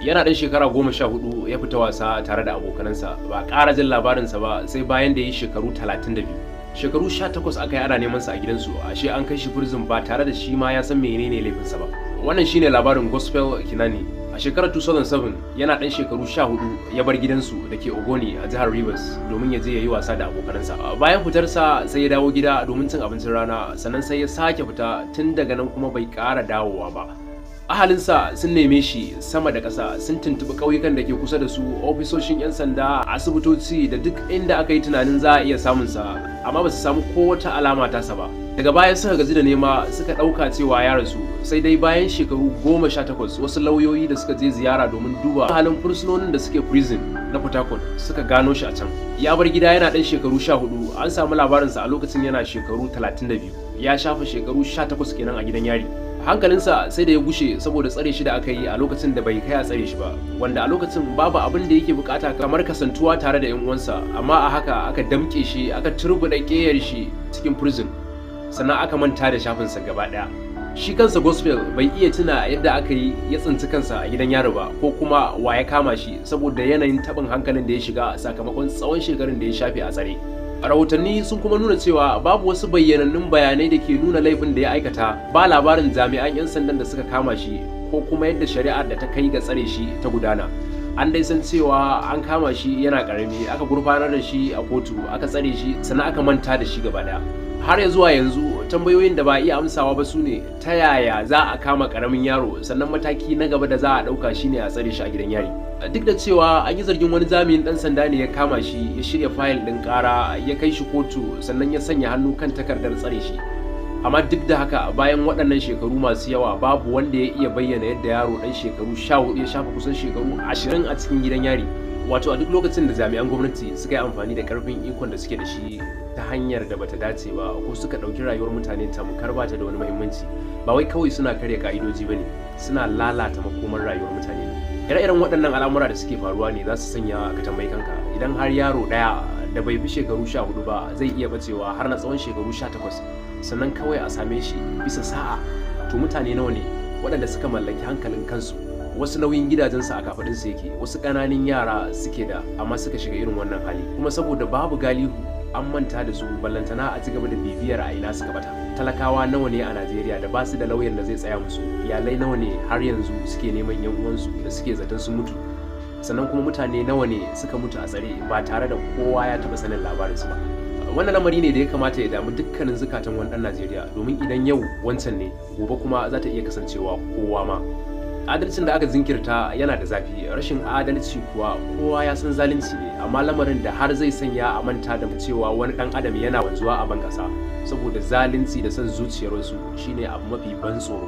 Yana ɗan shekara 14 ya fita wasa tare da abokanansa, ba ƙara jin labarinsa ba sai bayan da ya yi shekaru 32. Shekaru 18 aka yi ana neman sa a gidansu, ashe an kai shi prison ba tare da shi ma ya san menene laifinsa ba. Wannan shine labarin Gospel Kinani. A shekarar 2007, yana ɗan shekaru 14, ya bar gidansu da ke Ogoni a jihar Rivers domin ya je ya yi wasa da abokanansa. Bayan fitarsa, sai ya dawo gida domin cin abincin rana, sannan sai ya sake fita. Tun daga nan kuma bai ƙara dawowa ba. Ahalinsa sun neme shi sama da ƙasa, sun tuntuɓi ƙauyukan da ke kusa da su, ofisoshin 'yan sanda, asibitoci da duk inda aka yi tunanin za a iya samunsa, amma ba su samu ko wata alama tasa ba. Daga baya suka gaji da nema, suka ɗauka cewa ya rasu. Sai dai bayan shekaru 18, wasu lauyoyi da suka je ziyara domin duba halin fursunonin da suke prison na Port Harcourt suka gano shi a can. Ya bar gida yana ɗan shekaru 14, an samu labarinsa a lokacin yana shekaru 32. Ya shafa shekaru 18 kenan a gidan yari. Hankalinsa sai da ya gushe saboda tsare shi da aka yi a lokacin da bai kai a tsare shi ba, wanda a lokacin babu abin da yake bukata kamar kasantuwa tare da 'yan uwansa. Amma a haka aka damke shi, aka turbuɗe ƙeyar shi cikin prison, sannan aka manta da shafinsa gaba ɗaya. Shi kansa Gospel bai iya tuna yadda aka yi ya tsinci kansa a gidan yari ba, ko kuma wa ya kama shi, saboda yanayin taɓin hankalin da ya shiga sakamakon tsawon shekarun da ya shafe a tsare. Rahotanni sun kuma nuna cewa babu wasu bayyanannun bayanai da ke nuna laifin da ya aikata, ba labarin jami'an 'yan sandan da suka kama shi, ko kuma yadda shari'ar da ta kai ga tsare shi ta gudana. An dai san cewa an kama shi yana karami, aka gurfanar da shi a kotu, aka tsare shi, sannan aka manta da shi gaba daya. Har ya zuwa yanzu, tambayoyin da ba a iya amsawa ba su ne: ta yaya za a kama karamin yaro, sannan mataki na gaba da za a ɗauka shine a tsare shi a gidan yari? Duk da cewa an yi zargin wani jami'in dan sanda ne ya kama shi, ya shirya fayil ɗin ƙara, ya kai shi kotu, sannan ya sanya hannu kan takardar tsare shi, amma duk da haka, bayan waɗannan shekaru masu yawa, babu wanda ya iya bayyana yadda yaro ɗan shekaru 14 ya shafa kusan shekaru 20 a cikin gidan yari. Wato a duk lokacin da jami'an gwamnati suka yi amfani da karfin ikon da suke da shi ta hanyar da bata dace ba, ko suka ɗauki rayuwar mutane tamkar bata da wani muhimmanci, ba wai kawai suna karya ka'idoji ba ne, suna lalata makomar rayuwar mutane ne. Ire-iren waɗannan al'amura da suke faruwa ne za su sanya ka tambayi kanka: idan har yaro ɗaya da bai fi shekaru 14 ba zai iya bacewa har na tsawon shekaru 18, sannan kawai a same shi bisa sa'a, to mutane nawa ne waɗanda suka mallaki hankalin kansu, wasu nauyin gidajensu a kafaɗinsu yake, wasu ƙananan yara suke da, amma suka shiga irin wannan hali, kuma saboda babu galihu an manta da su, ballantana a ci gaba da bibiyar a ina suka bata? Talakawa nawa ne a Najeriya da ba su da lauyan da zai tsaya musu? Iyalai nawa ne har yanzu suke neman yan uwansu da suke zaton sun mutu? Sannan kuma mutane nawa ne suka mutu a tsare ba tare da kowa ya taɓa sanin labarinsu ba? Wannan lamari ne da ya kamata ya damu dukkanin zukatan wani ɗan Najeriya, domin idan yau wancan ne, gobe kuma za ta iya kasancewa kowa ma. Adalcin da aka jinkirta yana da zafi. Rashin adalci kuwa kowa ya san zalunci ne, amma lamarin da har zai sanya a manta da cewa wani dan adam yana wanzuwa a ban kasa saboda zalunci da son zuciyar wasu shine abu mafi ban tsoro.